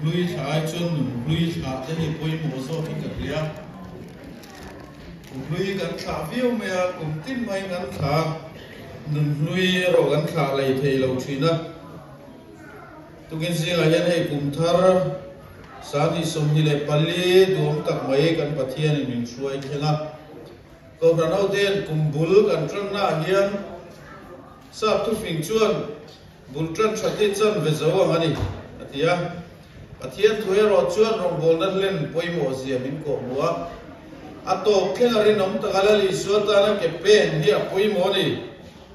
hlui thla ai chuan nun hlui thlah te hi pawimawh zawk hi ka hria. Kum hlui kan thlah viau mai a, kum tin maiin kan thlah a, nun hlui erawh kan thlah lei thei lo thin a. Tukin zingah hian hei kum thar 2024 duam tak mai kan Pathianin min hruai thleng a. Kohhran hote'n kum bul kan tannaah hian sap thufing chuan bul tan tha te chan ve zo ang a ni, a ti a. Pathian thu erawh chuan rawngbawlna hlen pawimawh zia min kawhhmuh a. A tawp thleng a rinawm taka Lal Isua tana ke pen hi a pawimawh a ni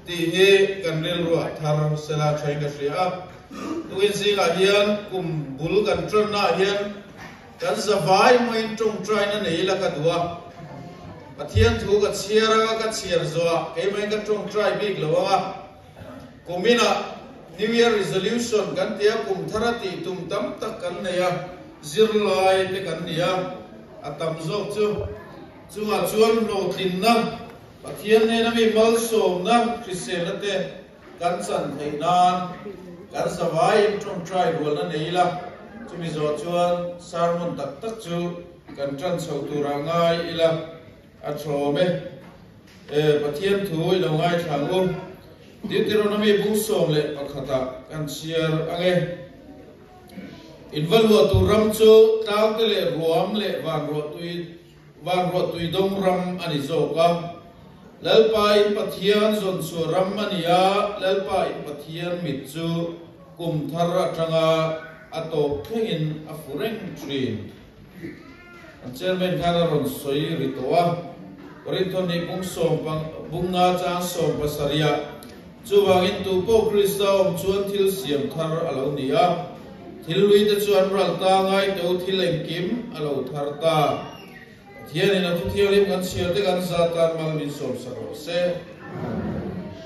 tih hi kan rilruah thar sela thain ka hria a. Tukin zingah hian kum bul kan tannaah hian Kan zavai maiin tawngtaina nei ila ka duh a, Pathian thu ka chhiar anga ka chhiar zawhah keimahin ka tawngtai bik lo ang a. Kuminah New Year Resolution kan ti a, kum thara tih tum tam tak kan nei a, zirlai te kan ni a, a tam zawk chu chungah chuan hlawhtlinna, Pathian hnena mi malsawmna, hriselna te, Kan chan theih nan kan zavaiin tawngtai rualna nei ila, chumi zawh chuan sermon tak tak chu kan tan chho turah ngai ila a thawm e. E, Pathian thu i lo ngaithla ang u. Deuteronomy bung 11 ah kan chhiar ang e. In va luah tur ram chu tlangte leh ruam leh vanruahtui Van ruahtui dawng ram a ni zawk a, Lalpa in Pathian zawnchhuah ram a ni a, Lalpa in Pathian mit chu kum thar atanga a tawp thlengin a fu reng thin. An chairman khan a rawn sawi ri tawh a, Korinthon nih bung sawm pang bung nga chang 17 ah, Chuvangin tu pawh Krista awm chuan thil siam thar a lo ni a, thil lui te chu an ral ta ngai teu thil engkim a lo thar ta. Pathianin a thu thianghlim kan chhiar te kan za tan mal min sawm sak rawh se.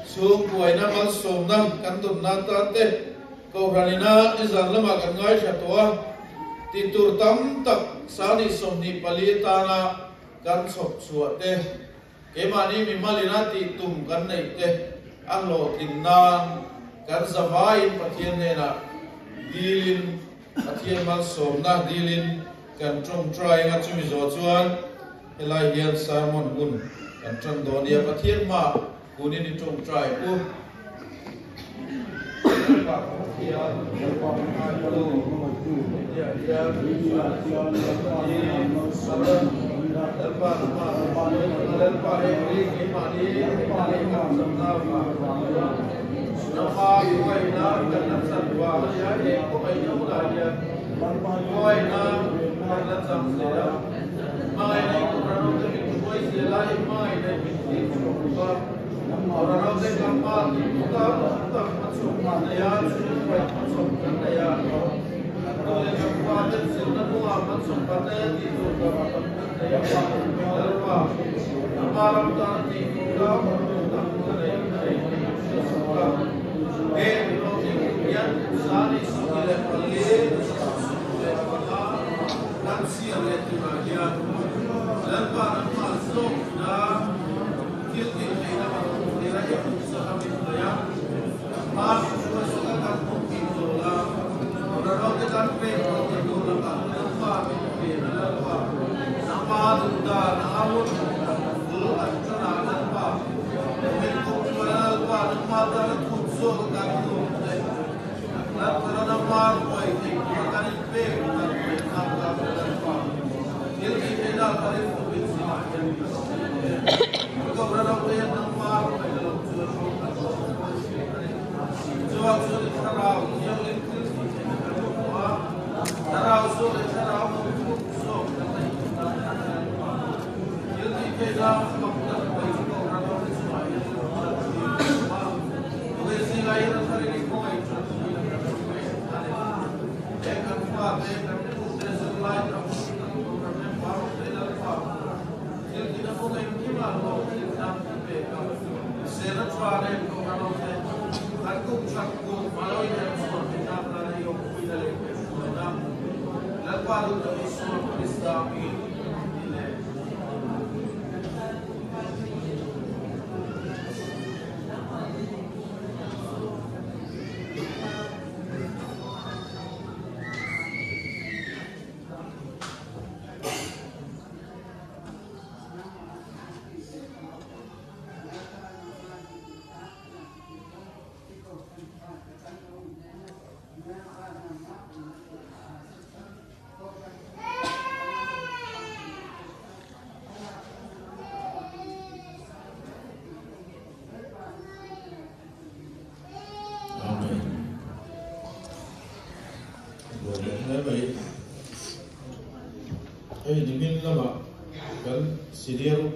Chhungkuaina malsawmna kan dawnna atan te Kohhranina nizan lamah kan ngaithla tawh a, tih tur tam tak 2024 atana kan chhawp chhuah te, Keimahni mimalina tih tum kan neih te a hlawhtlin nan kan zavaiin Pathian hnenah dilin Pathian malsawmna dilin kan tawngtai anga chumi zawh chuan helai hian sermon hun kan tan dawn nia Pathian hmaah kunin i tawngtai u.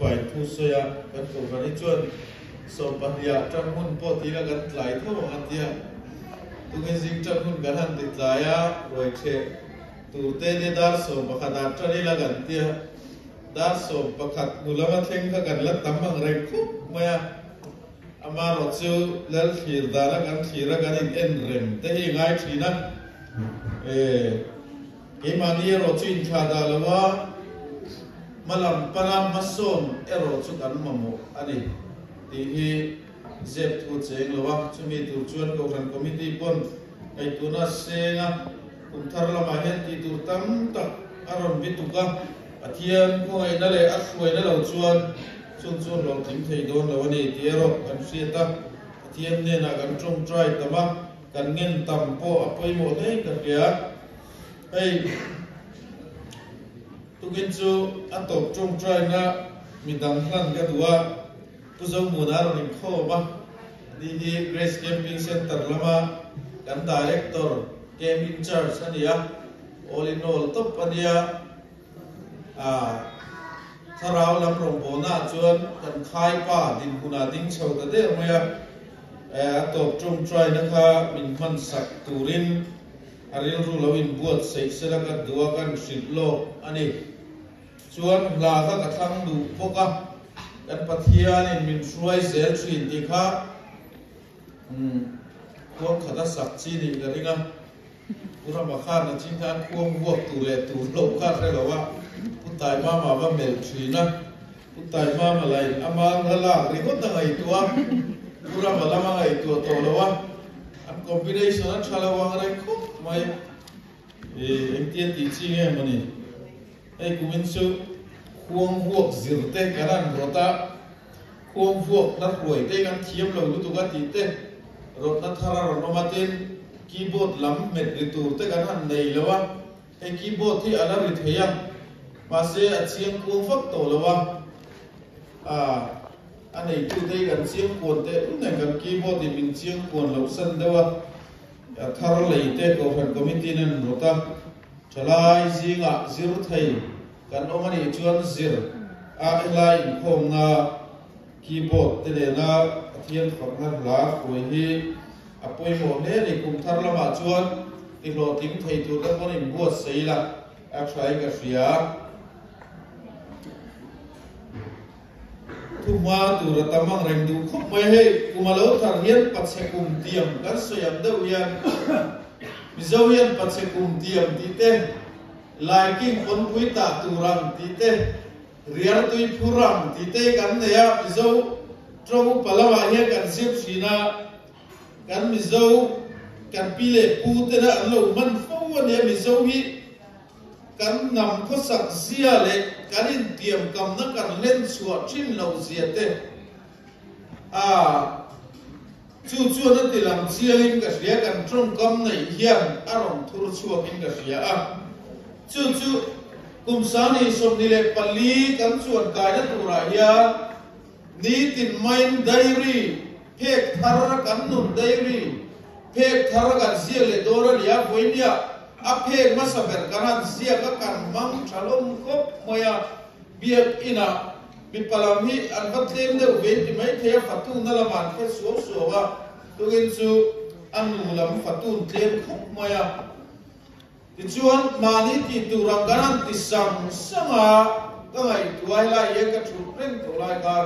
Upa in thu sawi a, kan kohhran hi chuan sawmpahniah ṭan hun pawh ti ila kan tlai tho ang a tia. Tungin zing ṭan hun kan han ti tlai a, ruai ṭheh tur te nia dar 11 ah ṭan ila kan tia. Dar 11 hnu lama thleng kha kan la tam ang reng khawp mai a. Amaherawh chu lal thlir dana kan thlir a kan in en reng te hi ngai thin a. E, keimahni erawh chu inthlah dah lo a, hmalam pana hmasawn erawh chu kan mamawh a ni tih hi zep thu cheng lo a. Chumi tur chuan Kohhran Committee pawn ngaihtuahna seng a, kum thar lamah hian tih tur tam tak a rawn bituk a, Pathian khawngaihna leh a hruaina lo chuan Chung chu hlawhtling thei dawn lo a ni tih erawh kan hriat a, Pathian hnenah kan tawngtai tam a, kan ngen tam pawh a pawimawh hle ka hria. Hei tukin chu a tawp tawngtaina midang hlan ka duh a, Pu Zomuna a rawn inkhawm a, ani hi Grace Camping Centre lama kan Director, Camp in Charge a ni a, all in all tawp a nia. A thlarau lam rawngbawlnaah chuan kan khaipa dinhmunah ding chho ta der mai a, a tawp tawngtaina kha min hman sak turin a rilru lo inbuatsaih sela ka duh a, kan hrilh lawk a ni. Chuan hla kha ka thlang duh bawk a, kan Pathianin min hruai zel thin tih kha khuang khata sak chi nih ka ring a. Pu Rama khan a chin khan khuang vuak tur leh tur loh kha a hre lo a, Pu Taimama va melh thin a, Pu Taimama lain ama la lak ringawt a ngaihtuah a, Pu Rama lam a ngaihtuah tawh lo a, an combination a tha lo ang reng khawp mai. I engtia tih chi nge mawni? Hei kumin chu khuang vuak zir te kan han rawt a, khuang vuak na hruai te kan thiam lo lutuk a tih te rawtna thar a rawn awm a, tin keyboard lam hmet ri tur te kan han nei lo a, hei keyboard hi a la ri thei a, mahse a chiang kuang vak tawh lo a, ah a neitu te hi kan chiang kuan teh un nen kan keyboard in min chiang kuan loh san deuh a, a thar lei te Kohhran Committee in an rawt a. Thalai zingah zir thei kan awm a nih chuan zir a helai inkhawmna keyboard te nena Pathian fakna hla hruai hi a pawimawh hle a ni. Kum thar lamah chuan ti hlawhtling thei tur te pawn inbuatsaih ila a tha in ka hria. Thuhma tur a tam ang reng duh khawp mai. Hei kum a lo thar hian pachhe kum tiam kan sawi ang deuh hian Mizo hian pachhe kum tiam tih te, Laiking pawnpui tah tur ang tih te, Riar tui phur ang tih te kan nei a, Mizo tawng upa lamah hian kan zir thin a, kan Mizo kan pi leh pu tena an lo hman fo a nia Mizo hi. Kan hnam khawsak zia leh kan intiamkamna kan hlen chhuah thin loh zia te a chu chuan a ti lang chiangin ka hria, kan tawngkam neih hian a rawn thur chhuakin ka hria a. Chu chu kum 24 kan chuan kaina turah hian nitin maiin diary phek thar kan nun diary phek thar kan ziak leh dawn a ni a, vawinia A phek hmasa ber kan han ziak a kan hmang tha hlawm khawp mai a, biak inah mipa lam hi an va tlem deuh ve ti mai thei a, fatuna lamah an hre suau suau a, tukin chu a nu lam fatun tlem khawp mai a. Tichuan mahni tih tur ang kan han ti sang sang a, ka ngaihtuah helai hian ka thut reng tawh lai khan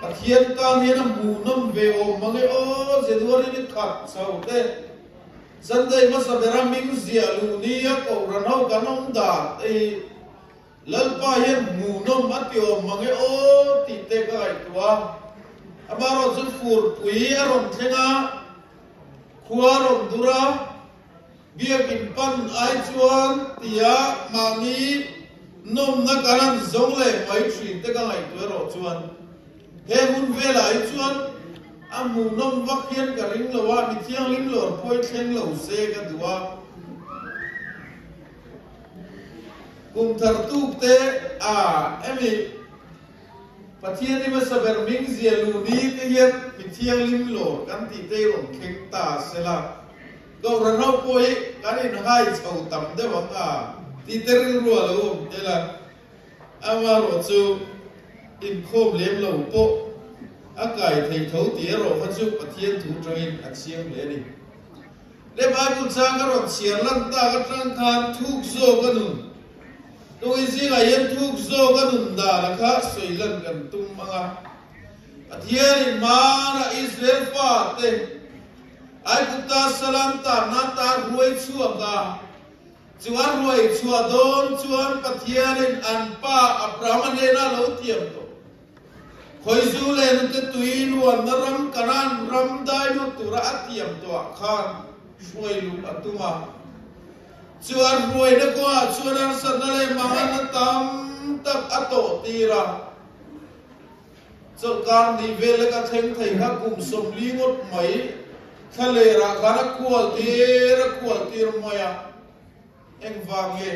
Pathian tan hian a hmuhnawm ve awm mange aw, January ni khat chho te Sunday hmasa bera hming ziah luh nia Kohhran ho kan awm dan te hi Lalpa hian hmuhnawm a ti awm mang e aw tih te ka ngaihtuah a. Amaherawh chu furpui a rawn thleng a, khua a rawn dur a, biakin pan ai chuan tia mahni nawmna kan han zawng leh mai thin te ka ngaihtuah erawh chuan He hun velah hi chuan a hmuhnawm vak hian ka ring lo a, mi thianghlim lawr pawh thleng lo se ka duh a. Kum thar tuk te a emi Pathian i hmasa ber hming zia lu ni te hian mi thianghlim lawr kan tih te hi rawn thleng ta sela, Kohhran ho pawh hi kan inhai chho tam deuh ang a tih te rilru a lo awm tel a. Amaherawhchu. Inkhawm lem lo pawh a kai thei tho tih erawh kha chu Pathian thu tangin a chiang hle a ni. Le Bible chang ka rawn chhiar lan tak atang khan thuk zawk a nun Tukin zingah hian thuk zawk a nun dan a kha sawi lan kan tum ang a. Pathianin hmana Israel fate Aigupta salam tanna atan ruai chhuak a, Chu a ruai chhuah dawn chuan Pathianin an pa Abrahama hnena lo tiam tawh. Khawizu leh nute tui luanna ram Kanaan ram dai lut tura a tiam tawhah khan hruai luh a tum a. Chu a ruaina kawngah chuan harsatna leh manganna tam tak a tawh tir a. Chawlhkar ni vel leka thleng thei kha kum 40 ngawt mai thla lerah khan a kual tir a kual tir mai a. Engvang nge?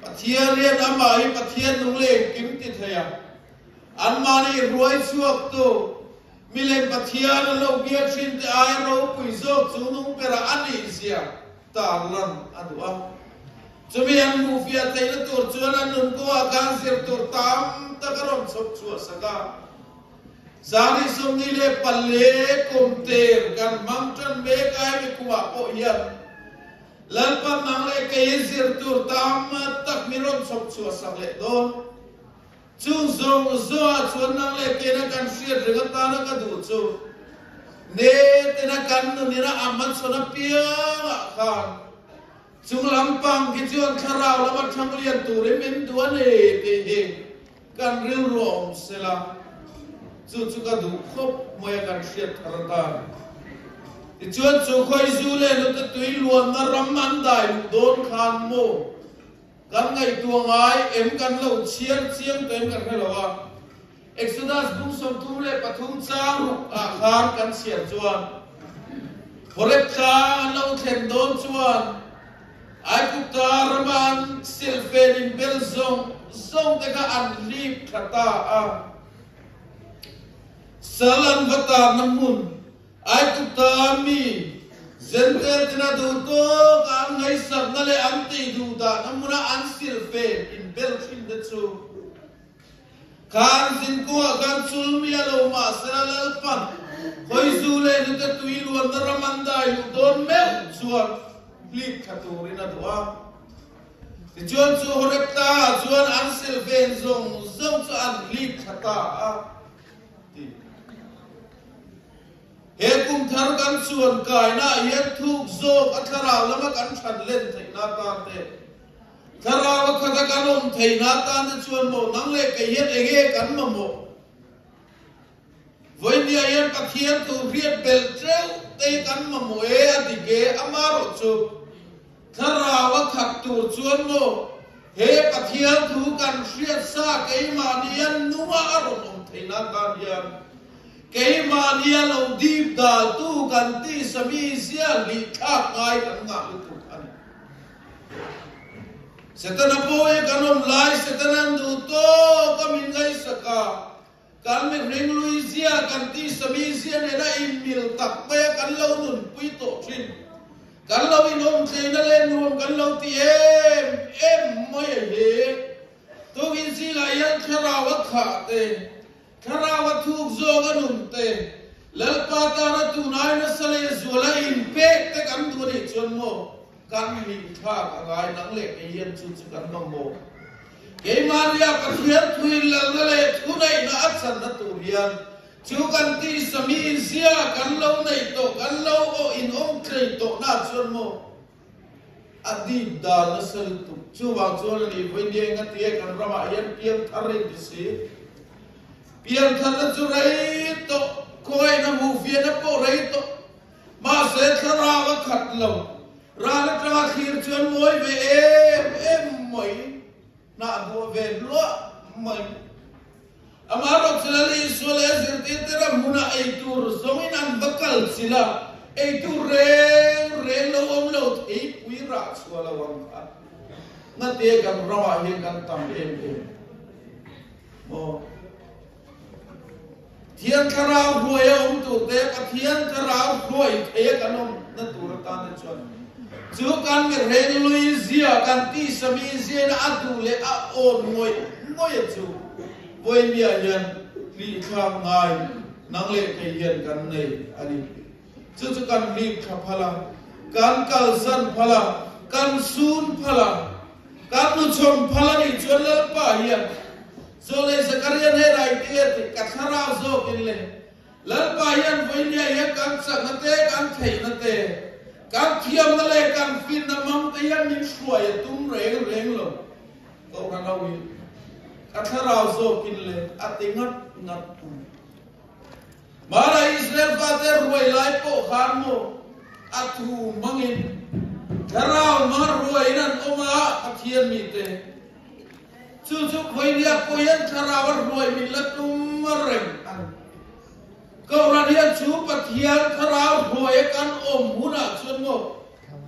Pathian hian amah hi Pathian nung leh engkim ti thei a. Anmahni ruai chhuaktu milem Pathian an lo biak thin te aia ropui zawk chu nung berah a nih zia tarlan a duh a. Chumi an hmuh fiah theihna tur chuan an nun kawngah khan zir tur tam tak a rawn chhawp chhuah sak a. 224 kum ter kan hmang tan mek a hemi kumah pawh hian Lalpan nang leh kei zir tur tam tak mi rawn chhawp chhuah sak leh dawn. Chung zawng zawngah chuan nang leh keina kan hriat reng atana ka duh chu ne tena kan nunina a hmachhawn apiangah khan Chung lampang khi chuan thlarau lama thang lian turin min duh a ni tih hi kan rilru a awm sela, chu chu ka duh khawp mai a kan hriat thar atan. Tichuan chu khawizu leh nute tui luanna ram an dai luh dawn khan maw kan ngaihtuah ngai em kan lo chhiar chiang tawh em kan hre lo a. Exodus bung 33 chang ruk ah khan kan chhiar chuan Horeb tlang an lo thlen dawn chuan Aigupta rama an silfen in bel zawng zawng te kha an hlip thla ta a. Sal an va tarna hmun Aigupta mi Zentel tina duh tawk a an ngaihsakna leh an tih duh dahna hmuna an silfen in bel thin te chu Khan zinkungah khan chulmi a lo mah sela Lalpan Khawizu leh nute tui luanna ram an dai luh dawn meuh chuan hlip thla turin a duh a. Tichuan chu Horeb tlangah chuan an silfen zawng zawng chu an hlip thla ta a ti. He kum thar kan chuan kainaah hian thuk zawk a thlarau lama kan ṭhan len theihna atan te, Thlarau a khat a kan awm theihna atan te chuan maw nang leh kei hian eng nge kan mamawh? Vawinia hian Pathian thu hriat belh teuh te hi kan mamawh e a dik e, amarawh chu Thlarau a khat tur chuan maw he Pathian thu kan hriat sa keimahni a nunga a rawn awm theihna atan hian keimahni a lo dip daltu kan tisa mi zia hlih thlak ngai kan ngah lutuk a ni. Setana pawh hi kan awm lai Setana'n duh tawk a min ngaihsak a, kan mihring lui zia, kan tisa mi zia nena inmil tak mai a kan lo nunpui tawh thin. Kan lo inawm tleina leh nuam kan lo ti em em mai a hi. Tukin zingah hian thlarau a khah te, Thlarau a thuk zawk a nun te, Lalpa tana tunai nasa leh zuala inpek te kan duh a nih chuan maw kan hlinthlak a ngai nang leh kei hian chu chu kan mamawh. Keimahnia Pathian thuin lalna leh thuneihna a channa tur hian chu kan tisa mi zia kan lo neih tawh kan lo aw inawm tlei tawhna chuan maw A dip dan nasa lutuk. Chuvang chuan a ni vawi nia enga tia kan ramah hian piangthar in ti si. Piangtharna chu rei tawh, khawngaihna hmuh fiahna pawh rei tawh. Mahse thlarau a khat lo. Ral atanga thlir chuan mawi ve em em mai. Hnah duah ve hluah mai. Amaherawhchu Lal Isua leh a zirtirte ram hmunah ei tur zawngin an va kal chilh a, ei tur reng reng lo awm lo theipui rah chhuah lo ang kha ngate kan ramah hian kan tam em em maw? Pathian thlarau hruai a awm tur te, Pathian thlarau hruai thei a kan awmna tur atan te chuan chu kan mireng lui zia, kan tisa mi ziain a duh leh a awn ngawih ngawih a chu. Vawinia hian hlih thlak ngai nang leh kei hian kan nei a ni. Chu chu kan hlip thla phal a, kan kalsan phal a, kan sun phal a, kan nuchhawm phal a nih chuan Lalpa hian Zawlei Zakaria hnenah i ti a tih ka thlarau zawkin le Lalpa hian vawinia hian kan chakna te, kan theihna te, kan thiamna leh kan finna mang te hian min hruai a tum reng reng lo. Kohhran ho hi ka thlarau zawkin le a ti ngat ngat thung. Mara Israel fate ruai lai pawh khan maw a thu hmangin thlarau hmanga ruaiin an awm a, Pathian mite chu chu khawinia pawh hian thlarau a ruai min la tum reng a ni. Kohhran hian chu Pathian thlarau ruaia kan awm hunah chuan maw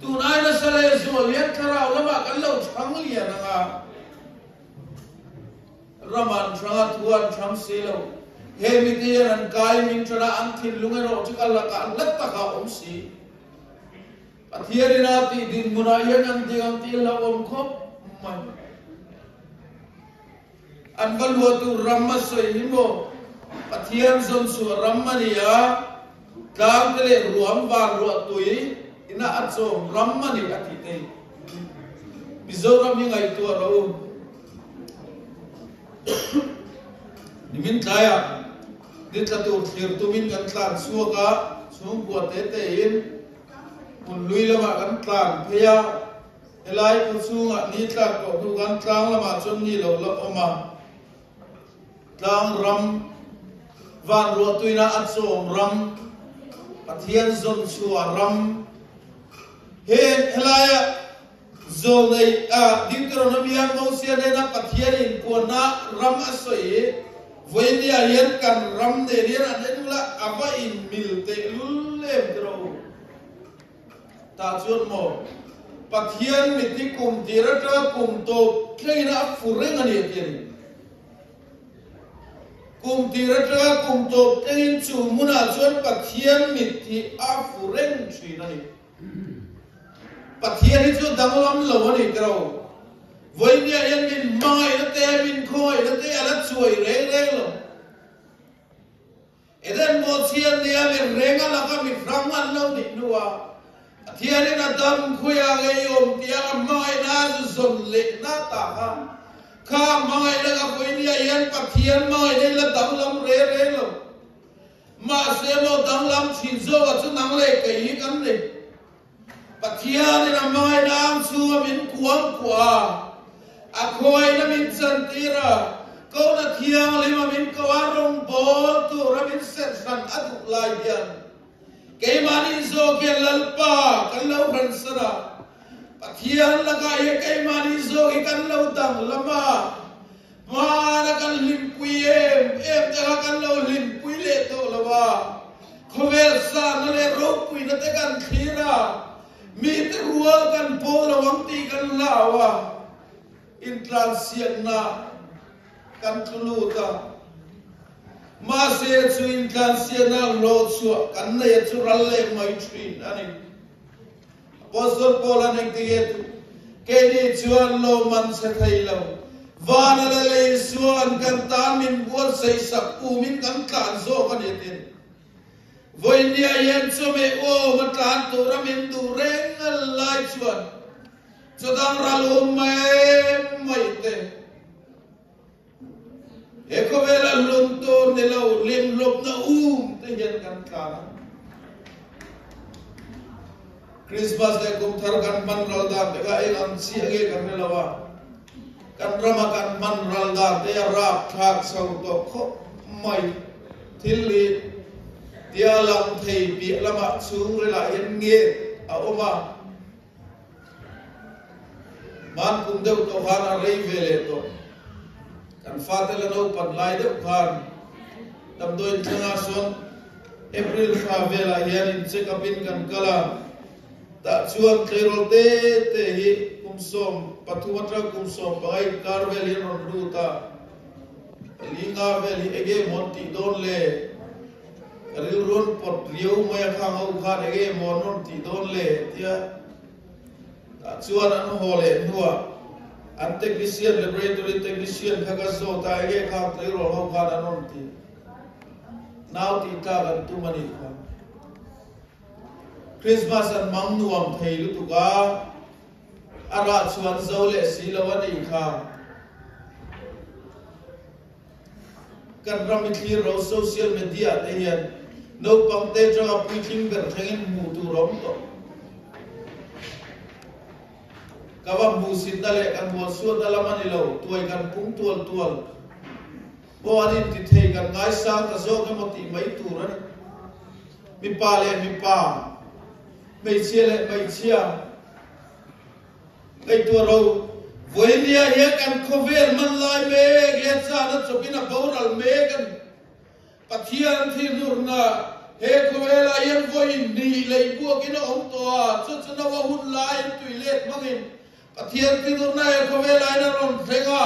Tunai nasa leh zual hian thlarau lamah kan lo chhang lian ang a, ram an hrang a, thu an hrang si lo. He mite hian an kai min ṭan a, an thinlung erawh chu ka lakah hla takah a awm si. Pathianin a tih dinhmunah hian an ding ang tih hlauhawm khawp mai. An va luah tur ram a sawi hi maw? Pathian zawn chhuah ram a ni a, tlang te leh ruam van ruah tui ina a chawm ram a ni a tih te hi Mizoram hi ngaihtuah rawh u. Nimin tlaiah ni tla tur thlir tumin kan tlan chhuak a, chhungkua te tein hmun lui lamah kan tlan phei a. Helai khaw chhungah ni tlak tawh hnu khan tlang lamah chuan ni lo la awm a, tlang ram, van ruahtuina a chawm ram, Pathian zawn chhuah ram, he helaia zawlnei a Deuteronomia Mosia nena Pathian inpuanna ram a sawi hi vawinia hian kan ram nen hian an en ula a va inmil tehlul em tiraw u. Tah chuan maw Pathian mit hi kum tir atanga kum tawp thlengin a fu reng a ni a ti a ni. Kum tir atanga kum tawp thlengin chu hmunah chuan Pathian mit hi a fu reng thin a ni. Pathian hi chu danglam lo a ni tiraw. Vawinia hian min hmangaihna te, min khawngaihna te a la chuai reng reng lo. Eden Mawchhian nia mi reng a laka mi hrang an lo nih hnuah Pathianin a dam khuia ngei awm tia a hmangaihna a zu zawn lehna ta kha, kha a hmangaihna ka vawi nia hian Pathian hmangaihna in la danglam re reng lo. Mahse maw danglam thin zawkah chu nang leh kei hi kan nei. Pathianin a hmangaihna ang chhunga min kuang kuah a, a khawiin a min chantir a, Kona Thianghlim a min ko a, rawngbawl tura min serhhran a duh lai hian keimahni zawk hian Lalpa kan lo hransan a, Pathian lakah hian keimahni zawk hi kan lo danglam a, Hmana kan hlimpui em em te kha kan lo hlimpui leh tawh lo a, khawvel sahna leh ropuina te kan thlir a, mite rual kan pawl lo ang tih kan hlau a, intlansiakna kan tlu lut a. Mahse chu intlansiakna hlawhchhuah kan nei a chu ral leh mai thin a ni. Apostle Paul-a'n engti nge duh? Keini chuan lo man chhe thei lo. Vana leh lei Isua'n kan tan min buatsaih sak umin kan tlan zawk a ni a ti a ni. Vawinia hian chawhmeh uaawm a tlan tura min duh reng lai chuan chawdang ral um mai mai te. He khawvela hlun tur ni lo hlimhlawpna um te hian kan tlan a. Christmas leh kum thar kan hman ral dan te kha eng ang chiah nge kan hre lo a. Kan rama kan hman ral dan te a rapthlak chho tawh khawp mai. Thil hi tia lang thei piah lamah chhungrilah hian nget a awm a. Hman kum deuh tawh khan a rei ve leh tawh. Kan fate la naupan lai deuh khan damdawiin thlengah sawn April thla velah hian in check up in kan kal a, tah chuan tleirawl te te hi kum 13 atang kum 15 inkar vel hi an rawn lut a, pali nga vel hi enge maw an tih dawn le? Ka rilru an pawt riau mai a, khang ho khan enge maw an rawn tih dawn le? tia tah chuan an haw leh hnuah. An technician, laboratory technician kha ka zawt a, enge khang tleirawl ho khan an rawn ti? Nau tih tlak an tum a nih kha. Christmas an mang nuam thei lutuk a, a rah chuan zo leh si lo a nih kha. Kan ram i thlir ro social media te hian naupang te atanga puitling ber thlengin hmuh tur a awm tawh. Ka va hmuhsitna leh kan hualsuatna lam a ni lo, tuai kan pung tual tual pawh an inti thei kan ngaisang ta zawk emaw tih mai tur a ni. Mipa leh mipa, hmeichhia leh hmeichhia ngaihtuah ro. Vawinia hian kan khawvel hman lai mek hian chahna chawpin a boral mek a ni. Pathian thilhnurna he khawvelah hian vawiin ni lei buakin a awm tawh a, chu chu Noa hun laiin tui let hmangin Pathian thilhnurna he khawvelah hian a rawn thleng a.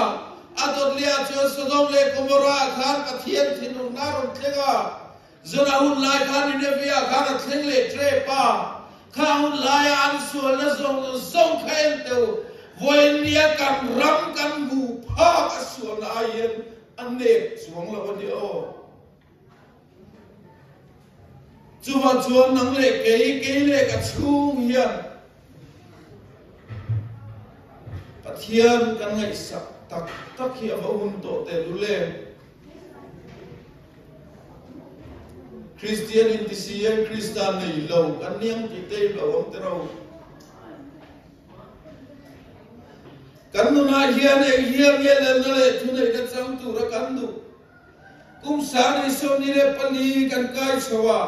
A dawtliah chuan Sodom leh Gomorrah khan Pathian thilhnurna a rawn thleng a. Jonah hun lai khan Nineveh-ah khan a thleng leh ṭep a. Kha hun laia an sualna zawng zawng kha en teh u, vawiin nia kan ram kan hmuh phak a sualna ai hian A nek chuang lo a ni aw. Chuvah chuan nang leh kei, kei leh ka chhung hian Pathian kan ngaihsak tak tak hi a va hun tawh teh lul em? Kristian inti si hian Krista nei lo kan niang tih te hi lo awm teh ro. Kan nunah hian eng hian nge lalna leh thuneihna chang tura kan duh? Kum 24 kan kai chho a,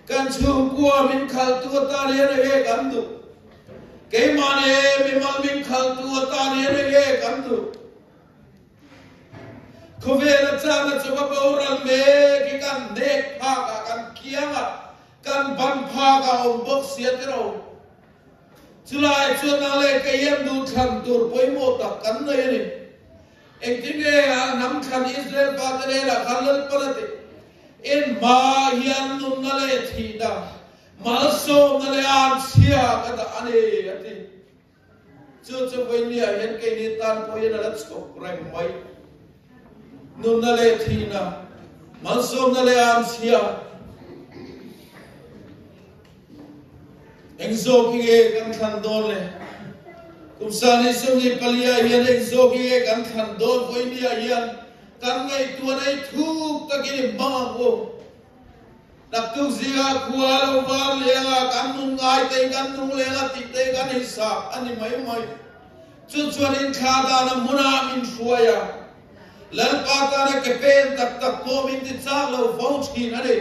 kan chhungkua min khalhtu atan hian eng nge kan duh? Keimah leh mimal min khalhtu atan hian eng nge kan duh? Khawvela chana chu va boral mek hi kan hnek phak ah, kan kiang ah, kan ban phak ah a awm bawk sia tiraw? Chulai chuan nang leh kei hian duhthlan tur pawimawh tak kan nei a ni. Engtin nge a hnam thlan Israel fate hnenah khan Lalpan a tih? In hmaah hian nunna leh thihna, malsawmna leh anchhia ka dah a ni, a ti. Chu chu vawinia hian keini tan pawh hian a la chhawk reng mai. Nunna leh thihna, malsawmna leh anchhia. Eng zawk hi nge kan thlan dawn le? Kum 24 ah hian eng zawk hi nge kan thlan dawn? Vawinia hian kan ngaihtuah nei thuk takin i hmang ang u. Naktuk zingah khua lo var lengah kan nun ngai te kan nung lengah tih te kan hisap a ni mai mai. Chu chuan inthla dana hmunah min hruai a. Lalpa tana ke pen tak tak pawh min ti chak lo fo thin a ni.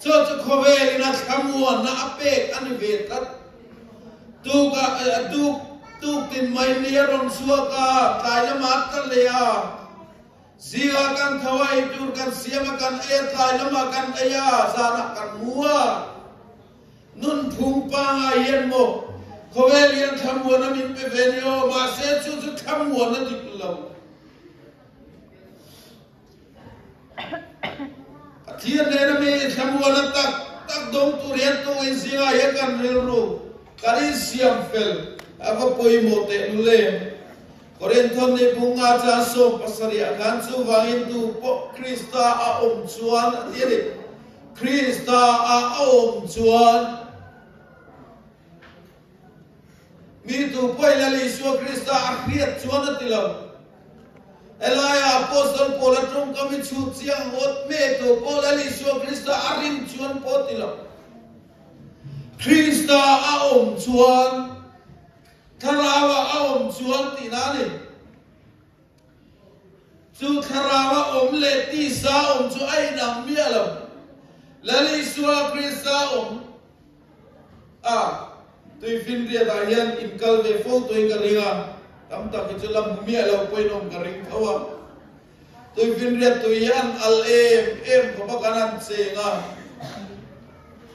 Chu chu khawvel in a thlamuanna a pek a ni ve tlat. Tuk ah tuk tuk tin mai ni a rawn chhuak a, tlai lamah a tla leh a. Zingah kan tho a, ei tur kan siam a, kan ei a, tlai lamah kan ei a, zanah kan mu a. Nunphung pangai hian maw khawvel hian thlamuana min pe ve ni aw, mahse chu chu thlamuana dik lo. Pathian nena mi thlamuana tak tak dawng tur hian tawngin zingah hian kan rilru kan insiam fel a va pawimawh teh lul em. Korinthon ni bunga chan 17 ah khan chuvangin tu pawh Krista a awm chuan a ti a ni. Krista a awm chuan mi tu pawhin Lal Isua Krista a hriat chuan a ti lo. Helaiah Apostle Paula tawngkam i chhut chiang ngawt me tu pawh Lal Isua Krista a rin chuan pawh a ti lo. Krista a awm chuan Thlarau-ah a awm chuan tihna a ni. Chu thlarau-a awm leh tisa awm chu a inang miah lo. Lal Isua Krista awm a, tuifinriatah hian inkal ve fo tuin ka ring a, tam tak hi chu la hmu miah lo pawhin awm ka ring tho a. Tuifinriat tui hi an al em em khawp a, kan han cheng a,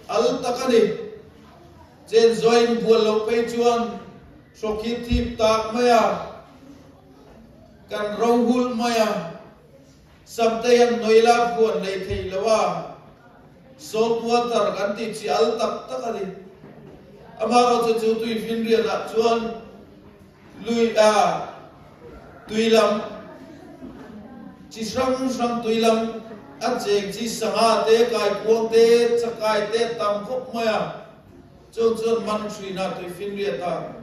al tak a ni. Chen zuain bual loh phei chuan hrawk hi thip tak mai a, kan ro hulh mai a, Samte hian nawi la phuan lei theih lo a, salt water kan tih chi al tak tak a ni. Amaherawhchu chu tui finriatah chuan. Lui a tui lam chi hrang hrang tui lam a cheng chi sangha te, kaikuang te, chakai te a tam khawp mai a. Chung chuan man hrina tuifinriat a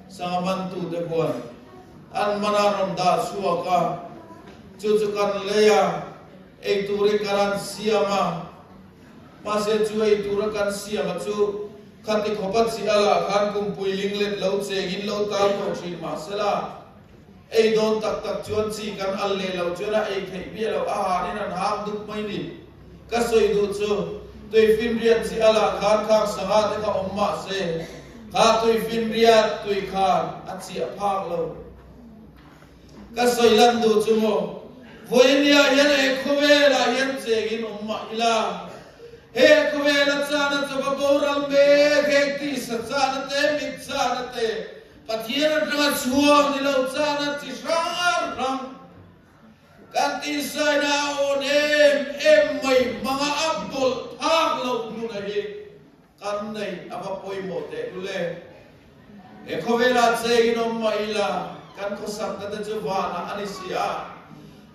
sangha mantu te khuan an man a rawn dah chhuak a, chu chu kan lei a, ei turin kan han siam a. Mahse chu ei tura kan siam a chu khati khawpa chi a lah khan kumpui linglet lo chengin lo tal tawh thin mahsela ei dawn tak tak chuan chi kan al leh loh chuan a ei theih miah loh a hanin an hang dup mai ni. Ka sawi duh chu tuifinriat chi a lah khan khang sangha te kha awm mahse kha tuifinriat tui khan a chiah phak lo. Ka sawi lan duh chu maw? Vawinia hian he khawvelah hian chengin awm mah ila, he khawvela chana chawpa boral mek, he tisa chana te, mit chana te, Pathian atanga chhuak ni lo chana chi hrang hrang kan tisaina a awn em em mai hmanga a bawlh phak loh hmuna hi Kan nei a va pawimawh teh lul e. He khawvelah chengin awm mah ila, kan khawsakna te chu vanah a ni si a.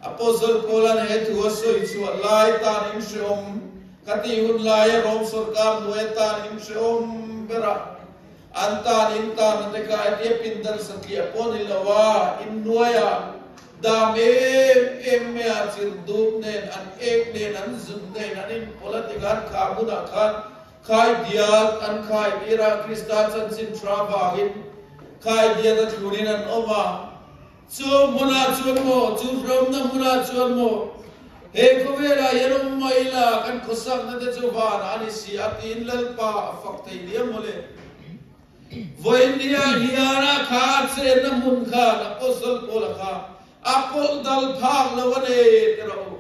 Apostle Paul-a'n he thu a sawi chhuah lai tan in hrehawm ka tih hun laia Rom sorkar hnuaia tan in hrehawm ber a, an tan in tanna te kha hetia pindan satliah pawh ni lo a, in hnuaia dam em em mai a chir dup nen, an ek nen, an zun nen an inpawlh a tikhan kha hmunah khan Khai diat an khai tir a, Krista chanchin tha vangin khai diat a thlunin an awm a. Chu hmunah chuan maw, chu hramna hmunah chuan maw, he khawvelah hian awm mai ila, kan khawsakna te chu vanah a ni si a tiin Lalpa a fak thei diam maw le. Vawinia hian a kha a chenna hmun khan Apostle Paula kha a pawlh dal phak lo a nei ti rawh u.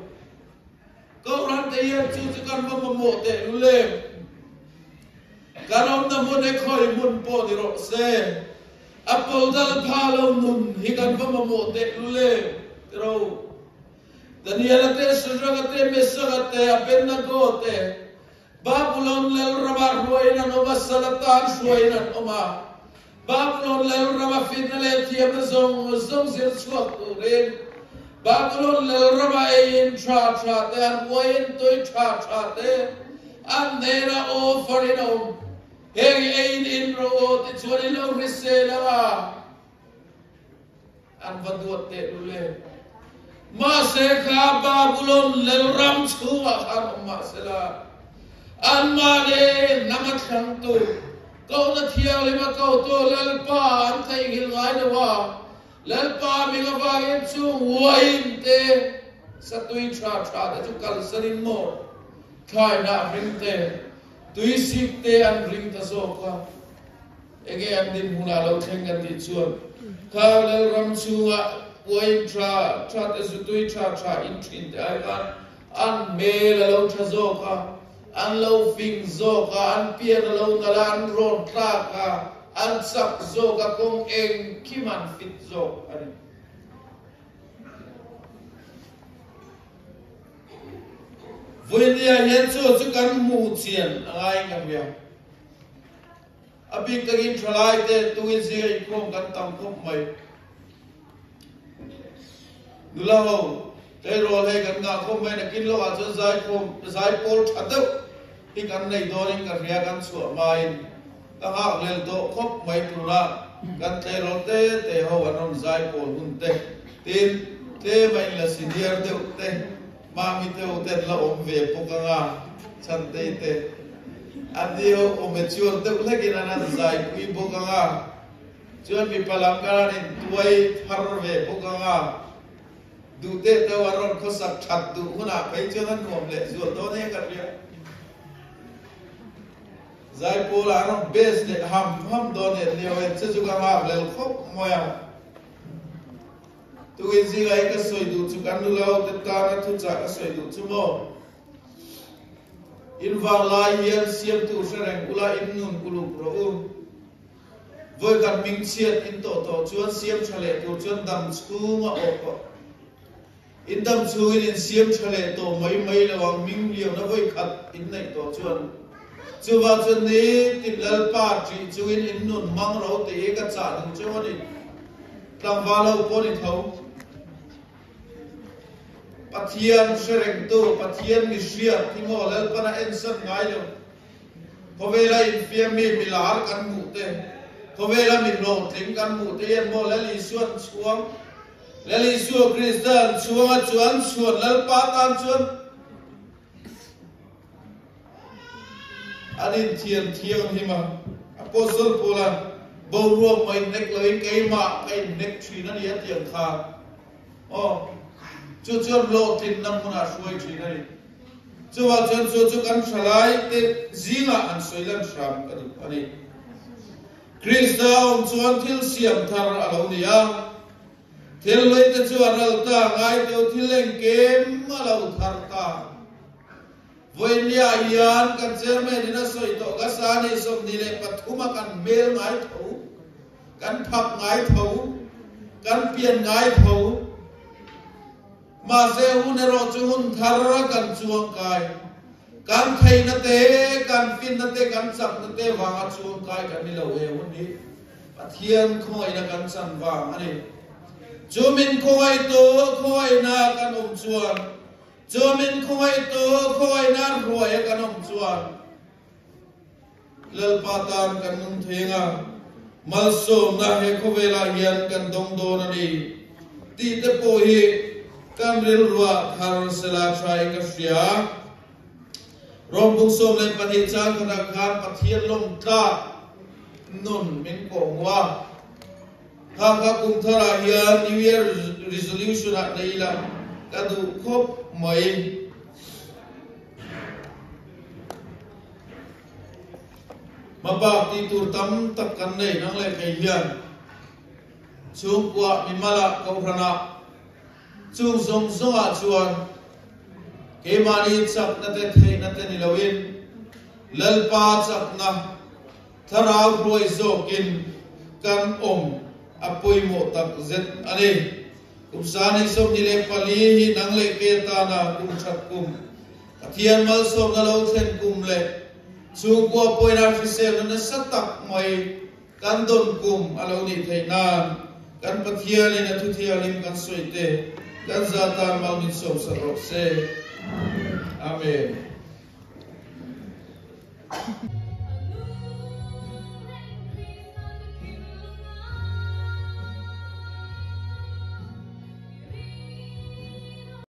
Kohhran te hian chu chu kan va mamawh teh lul em? Kan awmna hmun e khawi hmun pawh ni rawh se, a pawl dal pha lo nun hi kan va mamawh teh lul em? Ti ro. Daniela te, Shadrach-a te, Meshach-a te, Abednego te, Babulon lalrama hruaiin an awm a, Salatan hruaiin an awm a. Babulon lalrama finna leh thiamna zawng zawng zir chhuak turin Babulon lalrama eiin tha tha te, an uaiin tui tha tha te an hnenah aw farin a awm. Heng i eiin in rawh aw tichuan i lo hrisel ang a, an va duat teh lul e. Mahse kha Babulon lalram chhungah khan awm mahsela, anmahni hnam a thlangtu, Kohna Thianghlim a kotu Lalpa an theihnghilh ngai lo a, Lalpa ming avangin chung uain te, satui tha tha te chu kalsanin maw thlaihnah ring te, tuisik te an ring ta zawk a. Enge an dinhmunah lo thleng kan tih chuan kha Lalram chhungah uain tha tha te zutui tha tha in thin te ai khan an hmel a lo tha zawk a, an lo fing zawk a, an pian a lo nalh a, an rawn tlak a, an chak zawk a, kawng engkim an fit zawk a ni. Vawinia hian chu chu kan hmuh chian a ngai ngam hian. A bik takin thalai te tuin zinga inkhawm kan tam khawp mai. Nula ho, tleirawl hei kan ngah khawp mai nakin lawkah chuan zaikhawm, zaipawl tha deuh hi kan nei dawnin ka hria kan chhuah hmain ka nghakhlel tawh khawp mai tunah kan tleirawl te te ho an rawn zaipawl hun te tin tlema in la senior deuh te Mami te ho ten la awm ve bawk anga Chhantei te an ni ho aw mature deuh hlekin an han zaipui bawk anga chuan mipa lam khan an intuai thar ve bawk anga duh teh te ho an rawn khawsak that duh hunah phei chuan a nuam leh zual dawn e ka hria. Zaipawl ah an rawn base leh ham ham dawn e lio e che chu ka nghak lel khawp mawi a. Tukin zingah hi ka sawi duh chu kan nula ho te tana thuchah ka sawi duh chu maw? In vang lai hian siamtu hre reng ula in nun uluk rawh u. Vawi kan hming chhiat in tawh tawh chuan siam tha leh tur chuan dam chhung a awk tawh. In dam chhungin in siam tha leh tawh mai mai lo ang hming liamna vawi khat in neih tawh chuan. Chuvang chuan nitin Lalpa ṭih chungin in nun hmang ro tih hi ka chah duh cheu a ni. Tlangval ho pawh ni tho. Pathian hre rengtu, Pathian mi hriat hi maw Lalpan a ensan ngai lo. Khawvela infiam mi milar kan hmuh te, khawvela mi hlawhtling kan hmuh te hian maw Lal Isuan chhuang, Lal Isua Krista an chhuang a chuan chhuan Lalpa tan chuan An inthiam thianghlim a, Apostle Paula'n boruak mai hnek loin keimah ka inhnek thin a ni a tih ang khan, aw, chu chuan hlawhtlinna hmunah hruai thin a ni. Chuvang chuan chu chu kan thalai te zingah han sawi lan hram ka duh a ni. Krista awm chuan thil siam thar a lo ni a, Thil hlui te chu a ral ta ngai teu thil engkim a lo thar ta. Vawinia hian kan chairman in a sawi tawh ka sa ni 23 a kan hmel ngai tho, kan phak ngai tho, kan pian ngai tho. Mahse hun erawh chu hun thar a kan chuang kai. Kan theihna te, kan finna te, kan chakna te vanga chuang kai kan ni lo he hun hi. Pathian khawngaihna kan chan vang a ni. Chu min khawngaihtu khawngaihna kan awm chuan, chu min khawngaihtu khawngaihna ruaia kan awm chuan, Lalpa tan kan nung thei ang a, malsawmna he khawvelah hian kan dawng dawn a ni tih te pawh hi kan rilruah thar sela thain ka hria. Rom bung 12 chang khatah khan Pathian lawmtlak nun min kawh hmu a. Kha kha kum tharah hian New Year Resolution ah nei ila ka duh khawp mai. Hmabak tih tur tam tak kan nei nang leh kei hian chhungkua mimalah kohhranah Chung zawng zawngah chuan keimahni chakna te theihna te ni loin Lalpa chakna thlarau hruai zawkin kan awm a pawimawh tak zet a ni. Kum 24 hi nang leh ke atana kum that kum, Pathian malsawmna lo thlen kum leh chhungkua pawina hriselna nasa tak mai Kan dawn kum a lo nih theih nan kan Pathianin a thuthianghlim kan sawi te kan za tan mal min sawm sak rawh se. Amen.